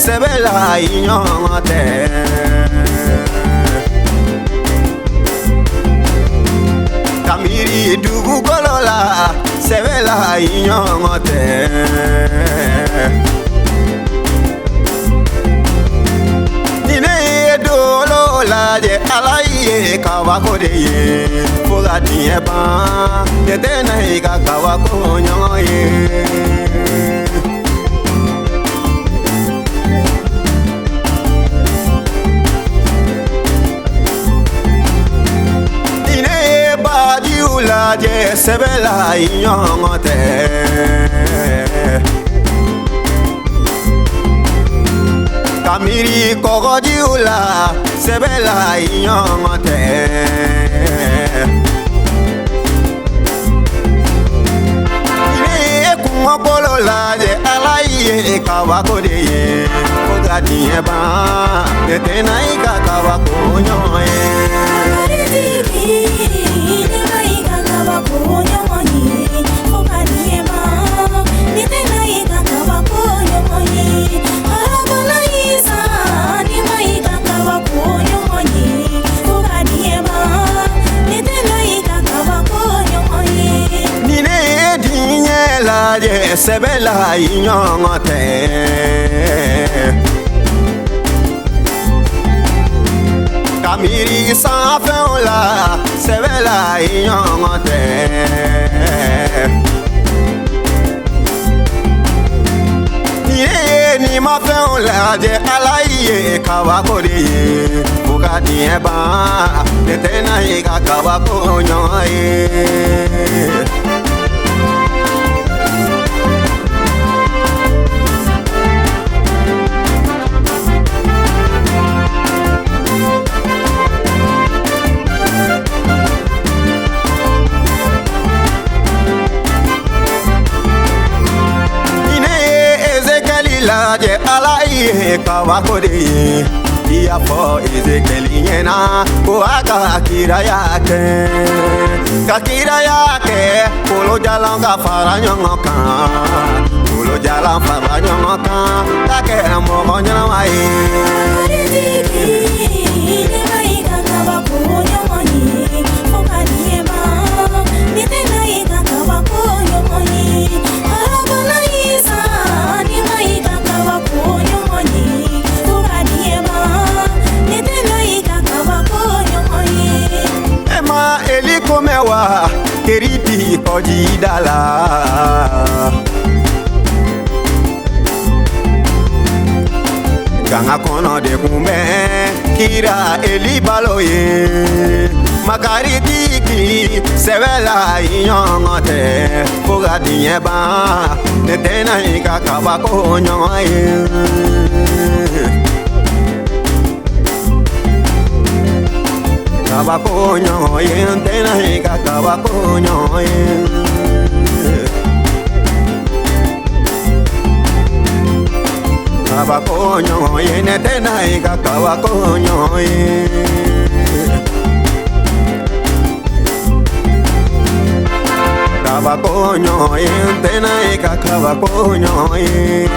Sɛbɛ la i ɲɔgɔn tɛ. Ka miiri dugukolo la, sɛbɛ la i ɲɔgɔn tɛ. Ni ne ye dolo lajɛ, Ala ye kabako de ye. Fo ka diɲɛ ban, ne tɛna i ka kabako ɲɔgɔn ye. Ni ne ye bajiw lajɛ, sɛbɛ la i ɲɔgɔn tɛ. Ka miiri kɔgɔjiw la, sɛbɛ la i ɲɔgɔn tɛ. Ni ne ye kungokolo lajɛ, Ala ye kabako de ye. Fo ka diɲɛ ban, ne tɛna i ka kabako ɲɔgɔn ye. Ne ma i ka kabako ɲɔgɔn ye, fo ka diɲɛ ban, ne tɛna i ka kabako ɲɔgɔn ye. Arabala Isa, ne ma i ka kabako ɲɔgɔn ye, fo ka diɲɛ ban, ne tɛna i ka kabako ɲɔgɔn ye. Ni ne ye diɲɛ lajɛ, sɛbɛ la i ɲɔgɔn tɛ. Ka miiri sanfɛnw la, sɛbɛ la i ɲɔgɔn tɛ. Ni ne ye nimafɛnw lajɛ, Ala ye kabako de ye. Fo ka diɲɛ ban, ne tɛna i ka kabako ɲɔgɔn ye. Ni ne ye Ezekiɛli lajɛ, Ala ye kabako de ye. I y'a fɔ Ezekiɛli ɲɛna ko a ka kiraya kɛ. Ka kiraya kɛ, kolojalan ka fara ɲɔgɔn kan. Kolojalan fara ɲɔgɔn kan, ka kɛ mɔgɔ ɲɛnama ye. Ne ma i ka kabako ɲɔgɔn ye, fo ka diɲɛ ban, ne tɛna i ka kabako ɲɔgɔn ye. Arabala Isa, ne ma i ka kabako ɲɔgɔn ye, fo ka diɲɛ ban, ne tɛna i ka kabako ɲɔgɔn ye. E ma Eli ko mɛn wa, Keriti kɔji da la. Ganga kɔnɔ de kun bɛ kira Eli balo ye. Makaritigi sɛbɛ la i ɲɔgɔn tɛ. Fo ka diɲɛ ban, ne tɛna i ka kabako ɲɔgɔn ye. Kabako ɲɔgɔn ye, n tɛna i ka kabako ɲɔgɔn ye. Kabako ɲɔgɔn ye, ne tɛna i ka kabako ɲɔgɔn ye. Kabako ɲɔgɔn ye, n tɛna i ka kabako ɲɔgɔn ye.